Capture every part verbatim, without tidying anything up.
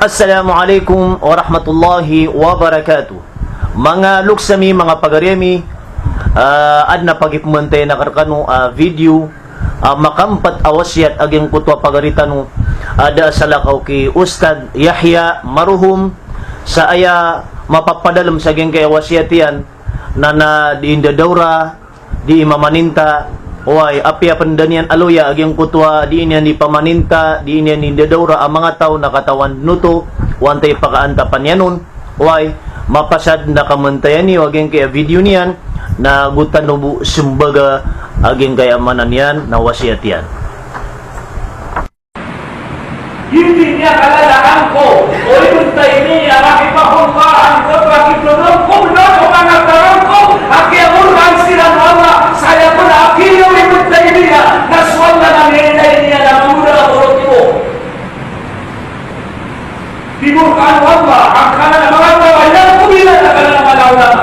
Assalamu alaikum warahmatullahi wabarakatuh. Manga loks ami, manga pagari ami, ah, adn a pagipmantay akn rkano a video a makampt a wasiyat a giyangkoto a pagari tano a da a salakaw ki Ustadh Yahya Maruhom, sa aya mapapadalm sa giyangkaya wasiyat iyan na, na dii ndadawra, dii mamaninta, oway, apiya pn da niyan aloya a giyangkoto a dii niyan dii pamaninta, dii niyan dii ndadawra a manga taw na katawan oto o antaa i pakaantapan iyan on, oway, mapasad na kamantayan iyo a giyangkaya video niyan, na go tano bo smbaga a giyangkaya maana niyan na wasiyat iyan. Giyoto i miyakalalaan ko o Ibn Taymiyyah rahimahullah, angkoto a kitonon ko bnar o manga taw ko a kiyamoranan siran o Allah, sa aya pn a aqidah o Ibn Taymiyyah na so Allah na miyailay niyan a manga oto a timo. Di bo kano Allah, angkanan a manga taw a iyan ko bilay angkanan a manga ulama.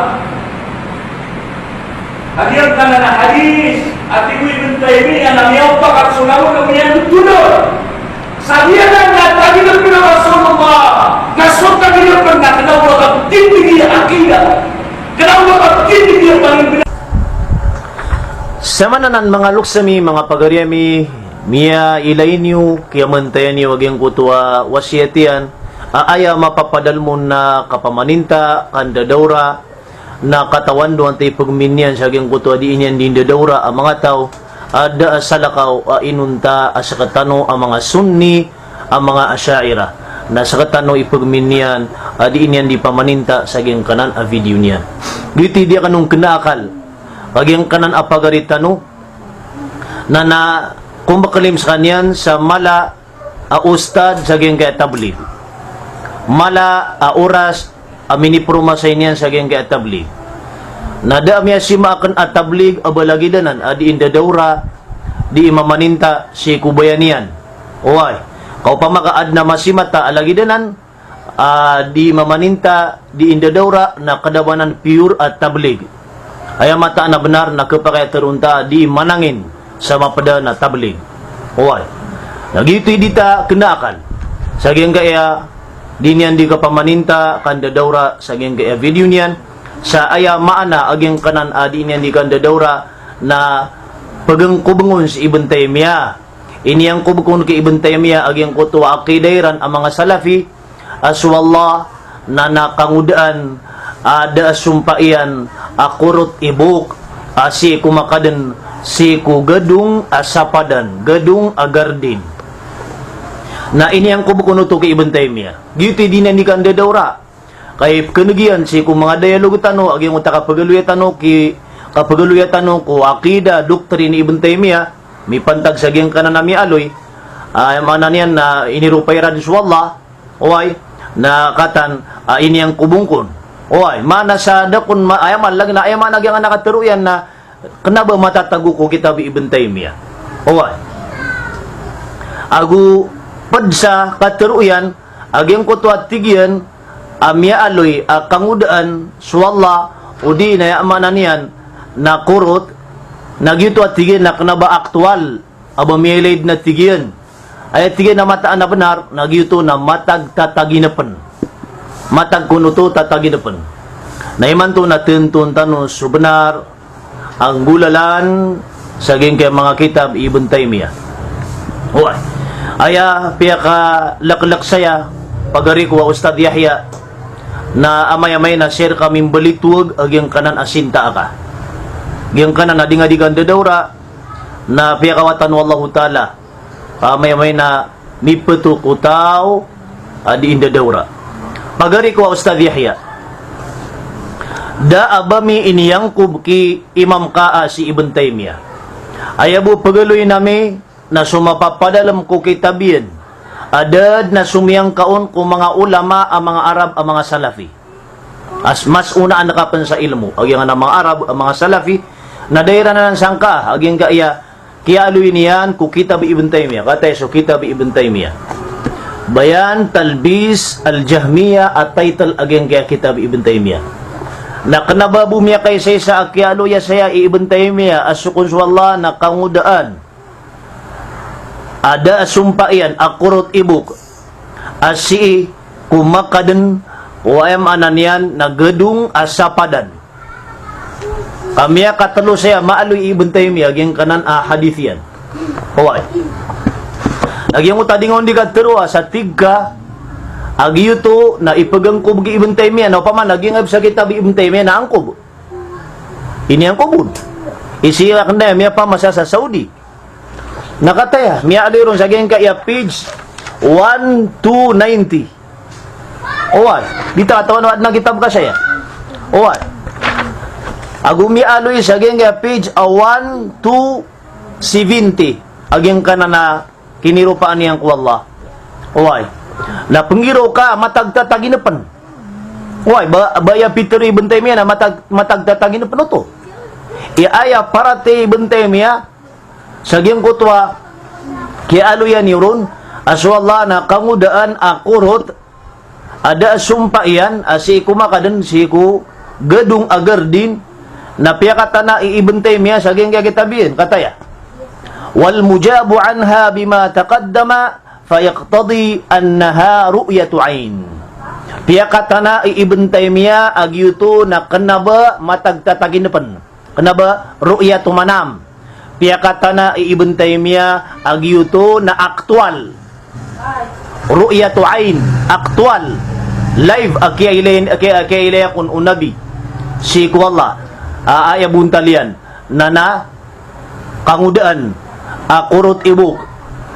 A giyangkanan a hadith a tig o Ibn Taymiyyah na miyaopakat so langon o miyanotol. Sa giyanan na tagilep o Rasulullah, na so tagilep na kna o ba ka tindigi a aqidah, kna o ba ka tindigi a pangimbinan. Sa maana nan manga loks ami, manga pagari ami, miyailay niyo, kiyamantayan iyo a giyangkoto a wasiyat iyan a aya mapapadalm on na kapamaninta, kandadawra, na katawan o antaa i pgmin iyan sa giyangkoto a dii niyan dii ndadawra a manga taw a da a salakaw a inonta a sktano a manga Sunni a manga Asha'irah. Na sktano i pgmin iyan a dii niyan dii pamaninta sa giyangkanan a video niyan. Giyoto i di akn on kna a akal a giyangkanan a pagari tano na, na kombklim skaniyan sa mala a ustadh sa giyangkaya tabligh. Mala a oras a minipromasay niyan sa giyangkaya tabligh. Na da a miyasima akn a tabligh a ba lagid anan a dii ndadawra, dii mamaninta sii ko bayan iyan. Oway, ka opama ka adn a masima ta a lagid anan a dii mamaninta, dii ndadawra, na kna ba nan pure a tabligh. Aya mataan a bnar na khapakay a tharoon ta a dii manangin sa mapd a tabligh. Oway. Na giyoto i di ta kna a akal sa giyangkaya dii niyan dii kapamaninta, kandadawra sa giyangkaya video niyan. Sa aya maana a giyangkanan a dii niyan dii kandadawra na pgngkobng on si Ibn Taymiyyah. Iniyangkob kon ki Ibn Taymiyyah a giyangkoto a aqidah iran a manga Salafi, a so Allah na, na kangodaan a da a sompa iyan a korot i bok a sii ko makaadn sii ko gadong a sapadan, gadong a garden. Na iniyangkob kon oto ki Ibn Taymiyyah. Giyoto i di niyan dii kandadawra. Ka ipkhan'g iyan sii ko manga dialogue tano a giyangkoto a kapagaloya tano ki, kapagaloya tano ko aqidah, doctrine i Ibn Taymiyyah, mipantag sa giyangkanan a miyaaloy, ah, aya maana niyan na iniropa iran so Allah, oway, na kataan, ah, iniyangkob on kon. Oway, maana sa da kon ma-, aya maana lagid na, aya maana giyangkanan a katharo iyan na kna ba matatago ko kitab i Ibn Taymiyyah. Oway. Ago pd sa katharo iyan a giyangkoto a tig iyan a miyaaloy a kangodaan so Allah, odi na aya maana niyan na korot, na giyoto a tig iyan na kna ba aktual a ba miyailay dn a tig iyan. Aya tig iyan a mataan a bnar, na giyoto na matag tataginpn. Matag kon oto tataginpn. Na imanto na tnton tano so bnar a nggolalan sa giyangkaya manga kitab i Ibn Taymiyyah. Oway. Aya piyakaleklek saya, pagari ko a Ustadh Yahya, na amay-amay na sii rka mimbalitowag a giyangkanan a sinta aka. Giyangkanan a di nga di kandadawra, na piyakawatan o Allahu Ta'ala. Amay-amay na mipto ko taw a dii ndadawra. Pagari ko a Ustadh Yahya, da a ba mi iniyangkob ki Imam ka a si Ibn Taymiyyah. Aya bo pagaloyn ami na so mapapadalm ko kitab iyan a da dn a somiyangka on ko manga ulama a manga Arab a manga Salafi. As mas onaan ka pn sa ilmo a giyangkanan a manga Arab a manga Salafi, na da iran anan sangkaa a giyangkaya kiyaaloy niyan ko kitab i Ibn Taymiyyah. Katii so kitab i Ibn Taymiyyah, Bayan Talbis Al-Jahmiyyah a title a giyangkaya kitab i Ibn Taymiyyah. Na kna ba bo miyakaisaisa a kiyaaloya saya i Ibn Taymiyyah a so kon so Allah na kangodaan a da a sompa iyan a korot i bok a sii ko makadn o aya maana niyan na gadong a sapadan. Ka miyakatlo saya maaloy i Ibn Taymiyyah giyangkanan a hadith iyan. Oway. Na giyangkoto a di nga on di katharo a sa tig ka a giyoto na ipagangkob i Ibn Taymiyyah, na opama na giyangkai sa kitab i Ibn Taymiyyah na angkob. Iniyangkob on. Isi akn dn aya miyapamasa sa Saudi. Na kataya, miyaaloy ron sa giyangkaya page one two ninety. Oway, di ta katawan o adn a kitab ka saya. Oway. Ago miyaaloy sa giyangkaya page a one two seventy. A giyangkanan a kiniropaan iyan ko Allah. Oway. Na pnggiraw ka matag tataginpn. Oway, ba, ba aya pitharo i Ibn Taymiyyah na matag, matag tataginpn oto. Aya paratiyaya i Ibn Taymiyyah, sa giyangkoto a kiyaaloyan iyo ron a so Allah na kangodaan a korot a da a sompa iyan a sii ko makadn sii ko gadong a gardin, na piyakatana i Ibn Taymiyyah sa giyangkaya kitab iyan, kataya. Wal mujabu anha bima taqaddama fa yaqtadi annaha ru'yatu ain. Piyakatana i Ibn Taymiyyah a giyoto na kna ba matag tataginpn. Kna ba ru'yatu manam. Piyakatana i Ibn Taymiyyah a giyoto na aktual. Ru'yatu ain, aktual. Live a kiyailay, a kiya-, a kiyailay akn o Nabi sii ko Allah. A, aya bontal iyan na, na kangodaan a korot i bok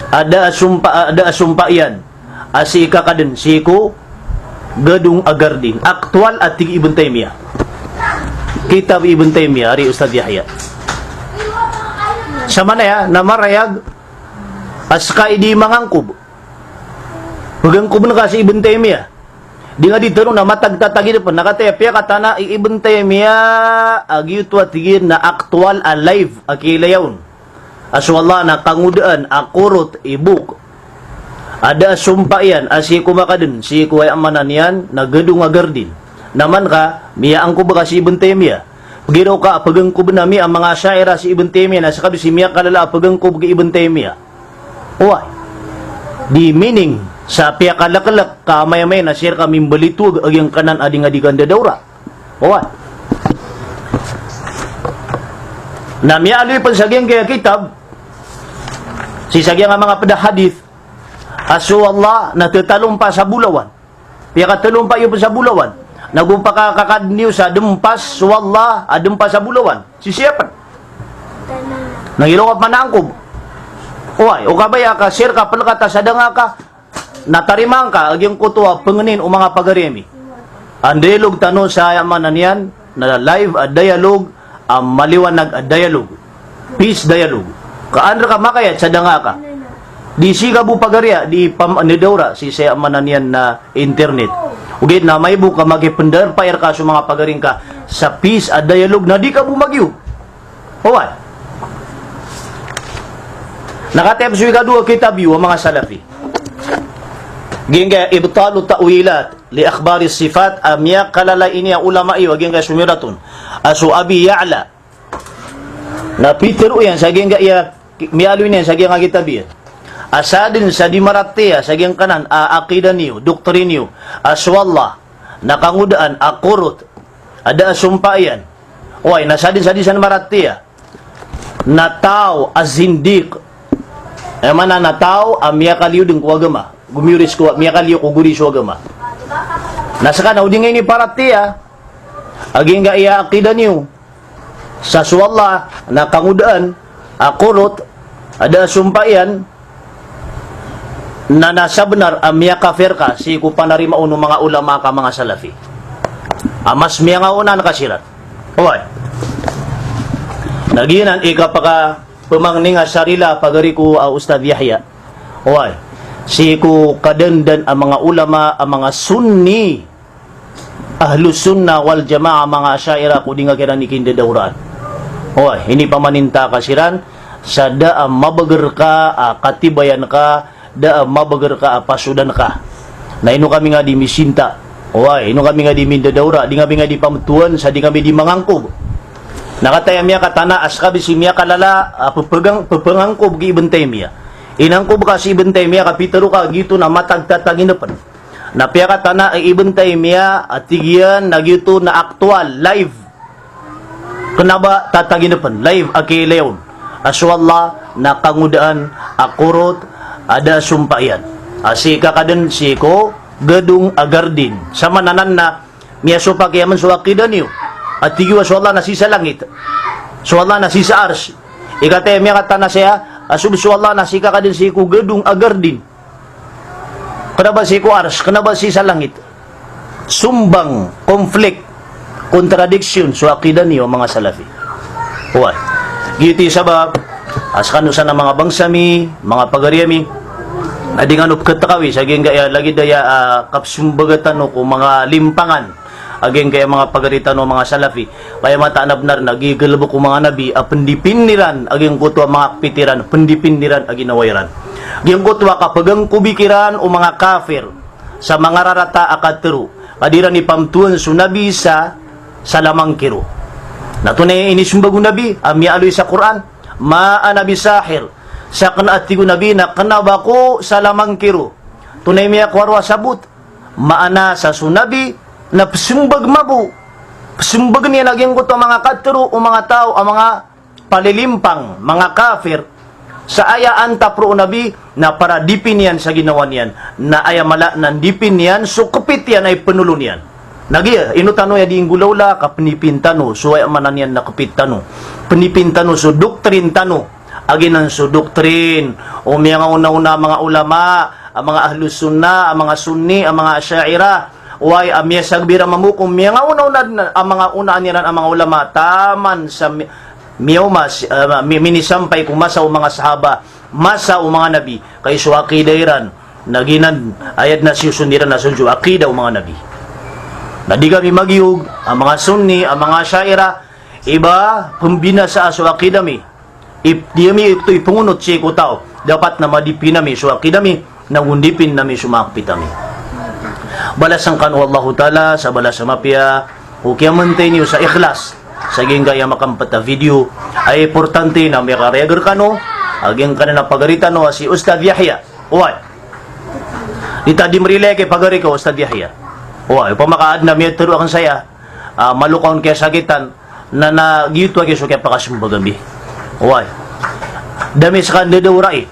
a da a sompa, a da a sompa iyan a sii ka kadn sii ko gadong a gardin. Aktual a tig i Ibn Taymiyyah. Kitab i Ibn Taymiyyah, ari Ustadh Yahya. Samanaya na marayag a ska i di mangangkob. Pagangkobn ka si Ibn Taymiyyah. Di nga di tharoon a matag tataginpn, na kataya piyakatana i Ibn Taymiyyah a giyoto a tig iyan na aktual a live a kiyailaya on a so Allah na kangodaan a korot i bok a da a sompa iyan a sii ko makadn sii ko aya maana niyan na gadong a gardin. Na man ka miyaangkob ka si Ibn Taymiyyah. Pgiraw ka a pagangkobn ami a manga Asha'irah si Ibn Taymiyyah, na ska dn si miyakalala a pagangkob ki Ibn Taymiyyah. Oway. Di meaning sa piyakaleklek ka a mayamay na sii rka mimbalitoag a giyangkanan a di nga di kandadawra. Oway. Na miyaaloy pn sa giyangkaya kitab, sii sa giyangkaya manga pd a hadith, a so Allah na tetalompa sa bolawan. Piyakatalompa iyo pn sa bolawan. Na go pakakakadn iyo sa dmpas so Allah a dmpas sa bolawan. Sii siya pn. Na giraw ka pman a angkob. Oway, o kabaya ka sii rka plkata sa da nga ka, na tarimaan ka a giyangkoto a pangnin o manga pagari ami. An dialogue tano sa aya maana niyan na live a dialogue a maliwanag a dialogue. Peace dialogue. Ka an rka makayat sa da nga ka, di sii ka bo pagariya, di pam-, ndadawra sii sa aya maana niyan na internet. Ogaid na amay bo ka makipndarpa rka so manga pagari ngka sa peace a dialogue na di ka bo magiyog. Oway. Na kataya pn so ikadowa a kitab iyo a manga Salafi. Giyangkaya Ibtalu Ta'wilat li Akhbari Sifat a miyakalala ini a ulama iyo a giyangkaya somiyorat on a so Abi Ya'la. Na pitharo iyan sa giyangkaya, miyaaloy niyan sa giyangkaya kitab iyan a sadn sa di maratiya sa giyangkanan a aqidah niyo, doktrin iyo, a so Allah na kangodaan a korot a da a sompa iyan. Oway, na sadn sa di san maratiya na taw a zindiq. Aya maana na taw a miyakaliyo dn ko agama. Gomiyoris ko, miyakaliyo ko gori so agama. Na ska na o di nga iniparatiya a giyangkaya aqidah niyo sa so Allah na kangodaan a korot a da a sompa iyan, na na sabnar a miyakafir ka sii ko panarima on o manga ulama ka manga Salafi. A mas miyangaoona ka siran. Oway. Na giyanan i kapakapmangni nga sa rila, pagari ko a Ustadh Yahya. Oway. Sii ko kadandan a manga ulama a manga Sunni. Ahlus Sunnah wal Jamaah, manga Asha'irah ko di nga kiran ikindadawraan. Oway, inipaninta ka siran sa da a mabagr ka a katibayan ka, da a mabagr ka a pasodan ka. Na ino kami nga di misinta. Oway, ino kami nga di mindadawra, di kami nga di pamtowan sa di kami di mangangkob. Na kataya miyakatana a ska dn si miyakalala a pphang-, pphangangkob ki Ibn Taymiyyah. Inangkob ka si Ibn Taymiyyah, ka pitharo ka giyoto na matag tataginpn. Na piyakatana i Ibn Taymiyyah a tig iyan na giyoto na aktual, live. Kena ba tataginepn, live a kiilayon a so Allah na kangodaan a korot a da a sompa iyan. A sii ka ka den sii ko gedong a garden. Sa maana nan na miyasopak iyan man so akida niyo a tig iyo a so Allah na sii sa langit. So Allah na sii sa Arsh. Ikataya miyakatana saya a so, so Allah na sii ka ka den sii ko gedong a garden. Kena ba sii ko Arsh, kena ba sii sa langit. Sombang, conflict, contradiction so akida niyo manga Salafi. Oway. Giyoto i sabap a sekano san a manga bangsa mi, manga pagari ami, na di ngano peketekawi sa giyangkaya lagid aya a kapesombaga tano ko manga limpangan a giyangkaya manga pagari tano manga Salafi. Kaya mataan a benar na gigelebek o manga nabi a pendipin iran a giyangkoto a manga kepit iran, pendipin iran a ginawa iran. Giyangkoto a kapegangkobi kiran o manga kafir sa manga rarata a katero, ka di iran ipamtowan so Nabi sa salamangkiro. Na tonaa i inisombag o Nabi a miyaaloy sa Qur'an, "Ma ana bisahir." Saken, a tig o Nabi, na kena ba ko salamangkiro. Tonaa i miyakowa roo a sabot? Maana sa so Nabi na pesombag mabo. Pesombag iyan a giyangkoto a manga katero o manga taw a manga palilimpang, manga kafir, sa aya antap roo o Nabi na para dipin iyan sa ginawa niyan, na aya mala na ndipin iyan so kepit iyan a ipenolon iyan. Na giya, ino tano aya di nggolawla, ka penipin tano so aya maana niyan na kepit tano. Penipin tano so doktrin tano. A giyanan so doktrin o miyangaonaona a manga ulama, a manga Ahlus Sunnah, a manga Sunni, a manga Asha'irah. Oway, a miyasagbi iran mambo ko miyangaonaona den a manga onaan iran a manga ulama, taman sa mi-, miyaoma si-, ah, mi-, minisampay ko masa o manga sahaba, masa o manga nabi, ka i so akida iran na giyanan, aya den a siyoson iran na so akida o manga nabi. Na di kami magiyog a manga Sunni, a manga Asha'irah, iba pembinasa a so akida mi. Ip-, di ami oto ipengonot sii ko taw. Dapat na madipin ami so akida mi, na go ndipin ami so manga kepit ami. Balasan kano o Allahu Ta'ala sa balas a mapiya o kiyamentay niyo sa ikhlas sa giyangkaya makempet a video. Aya importante na miyakarayag rekano a giyangkanan a pagari tano a si Ustadh Yahya. Oway. Di ta di merilai ki pagari ko Ustadh Yahya. Oway, opama ka aden a miyatero aken saya, ah, malokaw on kiyasakitan, na, na giyoto a giya so kiyapakasombag ami. Oway. Da ami seka ndadaorai.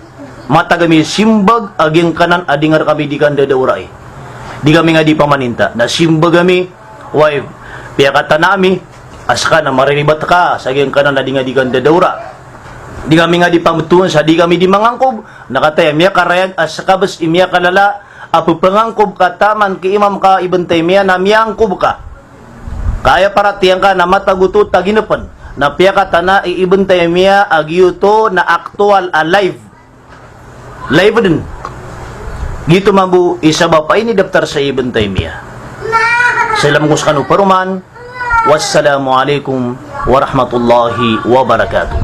Matag ami simbag a giyangkanan a di nga rekami di kandadaorai. Di kami nga di pamaninta. Na simbag ami, oway, piyakatana ami a seka na mariribat ka sa giyangkanan a di nga di kandadaora. Di kami nga di pametowan sa di kami di mangangkob. Na kataya miyakarayag a seka bes i miyakalala a pepangangkob ka taman ki Imam ka Ibn Taymiyyah na miyangkob ka. Ka aya paratiyaya ngka na matag oto taginepen. Na piyakatana i Ibn Taymiyyah a giyoto na aktual a live. Live den. Giyoto mambo i sabap a inidaptar sa Ibn Taymiyyah. Salam ko sekano paroman. Wassalamu alaikum warahmatullahi wabarakatuh.